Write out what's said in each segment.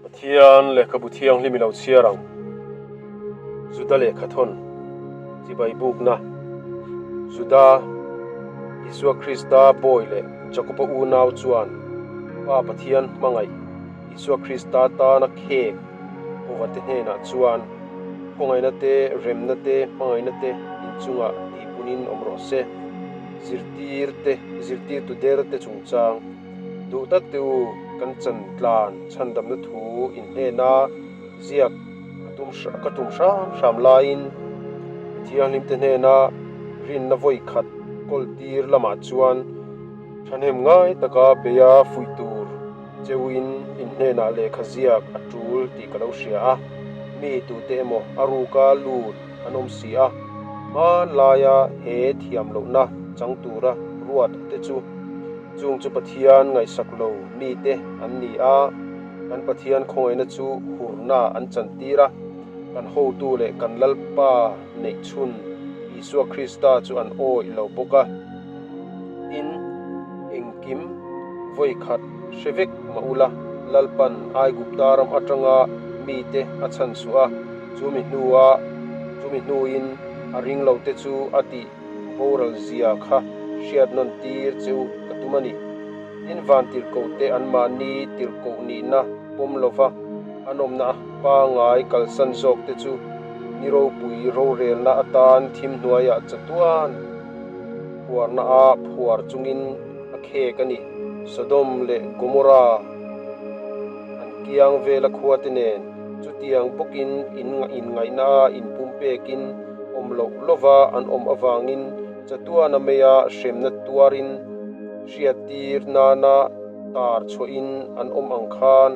Pathian lehkhabu thianghlim i lo chhiar ang. Juda lehkhathawn chibai bukna Juda, Isua Krista bawi leh Jakoba unau chuan Pa Pathian hmangaih Isua Krista tana khek Hovate hnenah chuan khawngaihna te, remna te, hmangaihna te inchungah tihpunin awm rawh se. Zirtir te, zirtirtu der te chungchang duh tak te u kan chan tlan chhandamna thu inhnena ziak ka tum ka tum hram hram laiin Thianghlim te hnena rinna vawi khat kawl tir lamah chuan thahnem ngai taka beia fuih tur cheuin inhnenah lehkha ziak a tul tih ka lo hria a, mi tute emaw a ruka lut an awm si a, hmanlaia he thiam lohna chang tura ruat te chu chung chu Pathian ngaihsak lo mite an ni a, kan Pathian khawngaihna chu hurna an chantir a, kan hotu leh kan Lalpa neihchhun Isua Krista chu an awih lo bawk a. Tin, engkim vawi khat hre vek mah ula, Lalpan Aigupta ram atanga mite a chhan suh a, chumi hnua chumi hnuin a ring lote chu a tih boral zia kha hriat nawn tir che u ka tum a ni. Tin, van tirhkohte anmahni tirhkoh nihna pawm lova an awmna pangngai kalsan zawkte chu ni ropui rorelna atan thim hnuaiah chatuan phuarna a phuar chungin a khek a ni. Sodom leh Gomorra an kiang vela khuate nen chutiang bawkin in inngaihna a inpumpekin awm loh lova an awm avangin chatuana meia hremna tuarin hriattir nana tar chhuahin an awm ang khan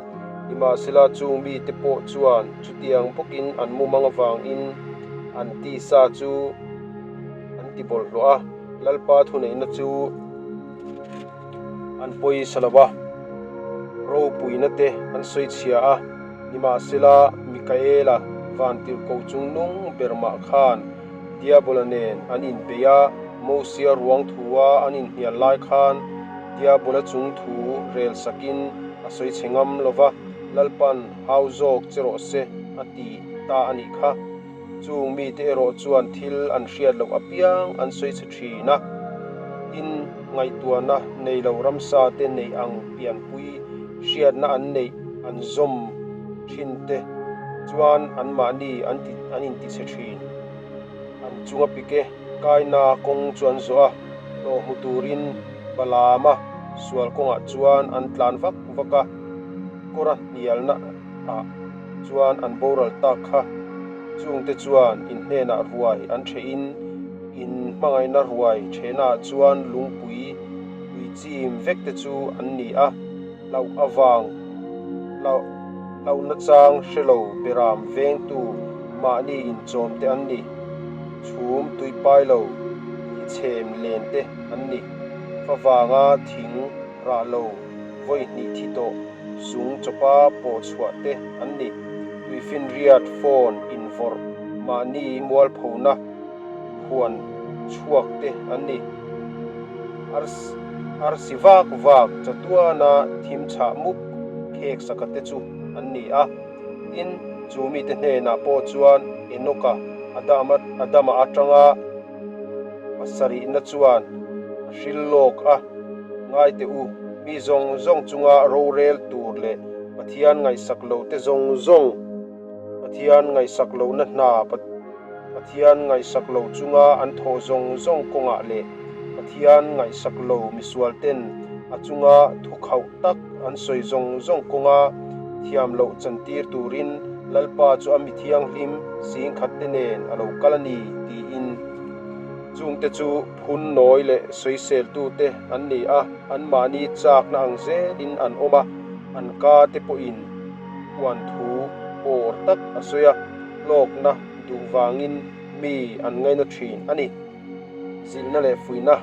nimahsela chung mite pawh chuan chutiang bawkin an mumang avangin an tisa chu an ti bawlhhlawh a, Lalpa thuneihna chu an pawisa lo a, ropuina te an sawi chhia a, nimahsela Mikaela vantirhkoh chung nung ber mah khan Diabola nen an inbei a, Mosia ruang thua an inhnial lai khan Diabola chung thu rel sakin a sawi chhe ngam lo va, Lalpan hau zawk che rawh se a ti ta a nih kha. Chung mite erawh chuan thil an hriat loh apiang an sawi chhe thin a, tin, ngaihtuahna nei lo ramsa te neih ang pianpui hriatna an neih an zawm thin te chuan anmahni an ti an intichhe thin. An chunga pike kaina kawng chu an zawh a, hlawh hmu turin Balaama sual kawngah chuan an tlan vak vak a, kawra hnialna ah chuan an boral tak kha. Chungte chuan in hnenah ruai an thehin in hmangaihna ruai thenaah chuan lungpui tui chim vek te chu an ni a, hlauh avang hlauh hlauhna chang hre lo beram vengtu mahni inchawm te an ni, chhum tui pai lo hi chhem len te an ni, favanga thing rah lo vawi hnih thi tawh zung chawpa pawh chhuah te an ni. Tuifinriat phone invawrh mahni mualphona huan chhuak te an ni. Arsi vak vak chatuana thim chhah mup khek saka te chu an ni a. Tin, chu mite hnenah pawh chuan Enoka Adama Adama atanga pasarihna chuan a hril lawk a, Ngai teh u, mi zawng zawng chunga rorel tur leh Pathian ngaihsak lo te zawng zawng, Pathian ngaihsak lohna hna, Pathian ngaihsak lo chunga an thawh zawng zawng kawngah leh Pathian ngaihsak lo misual ten a chunga thukhauh tak an sawi zawng zawng kawnga thiam loh chantir turin Lalpa chu a mi thianghlim singkhat te nen a lo kal a ni tiin chungte chu phun nawi leh sawiseltute an ni a, anmahni chakna ang zelin an awm a, an ka te pawhin huan thu pawr tak a sawi a, hlawkna duh vangin mi an ngaina thin a ni. Zilhna leh fuihna.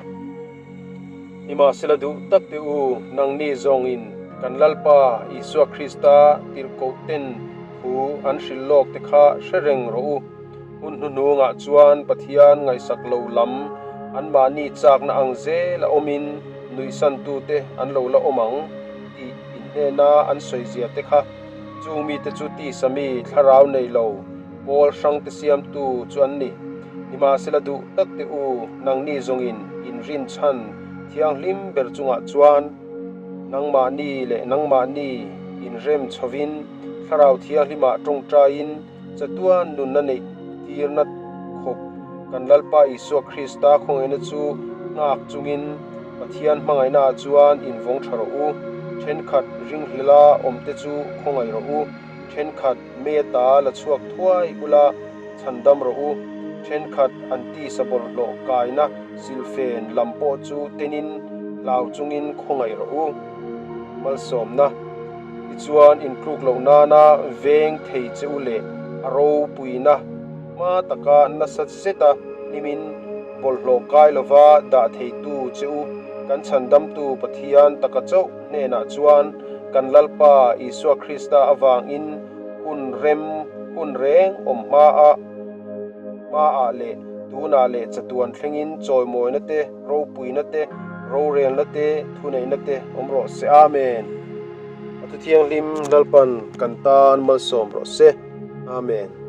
Nimahsela duh tak te u, nangni zawngin kan Lalpa Isua Krista tirhkoh ten thu an hrilh lawk te kha hre reng rawh u. Hun hnuhnungah chuan Pathian ngaihsak lo lam anmahni chakna ang zela awmin nuihsantute an lo la awm ang tih inhnena an sawi zia te kha. Chung mite chu tisa mi thlarau nei lo pawl hrangte siamtu chu an ni. Nimahsela duh tak te u, nangni zawngin inrinchhan thianghlim ber chungah chuan nangmahni leh nangmahni inrem chhovin thlarau thianghlimah tawngtaiin chatuan nunna neih tirna khawp kan Lalpa Isua Krista khawngaihna chu nghak chungin Pathian hmangaihnaah chuan invawng tha rawh u. Thenkhat ringhlela awmte chu khawngaih rawh u. Thenkhat mei ata la chhuak thuai ula chhandam rawh u. Thenkhat an tisa bawlhhlawh kaina silfen lam pawh chu tenin hlau chungin khawngaih rawh u. Malsawmna Tichuan intluk loh nana veng thei che u leh a ropuina hma taka nasa zeta hnimin bawlhhlawh kai lova dah theitu che u kan chhandamtu Pathian taka chauh hnenah chuan kan Lalpa Isua Krista avangin hun rem hun reng awm hmaah hmaah leh tunah leh chatuan thlengin chawimawina te, ropuina te, rorelna te, thuneihna te awm rawh se. Amen. A thu thianghlim Lalpan kan tan malsawm rawh se. Amen.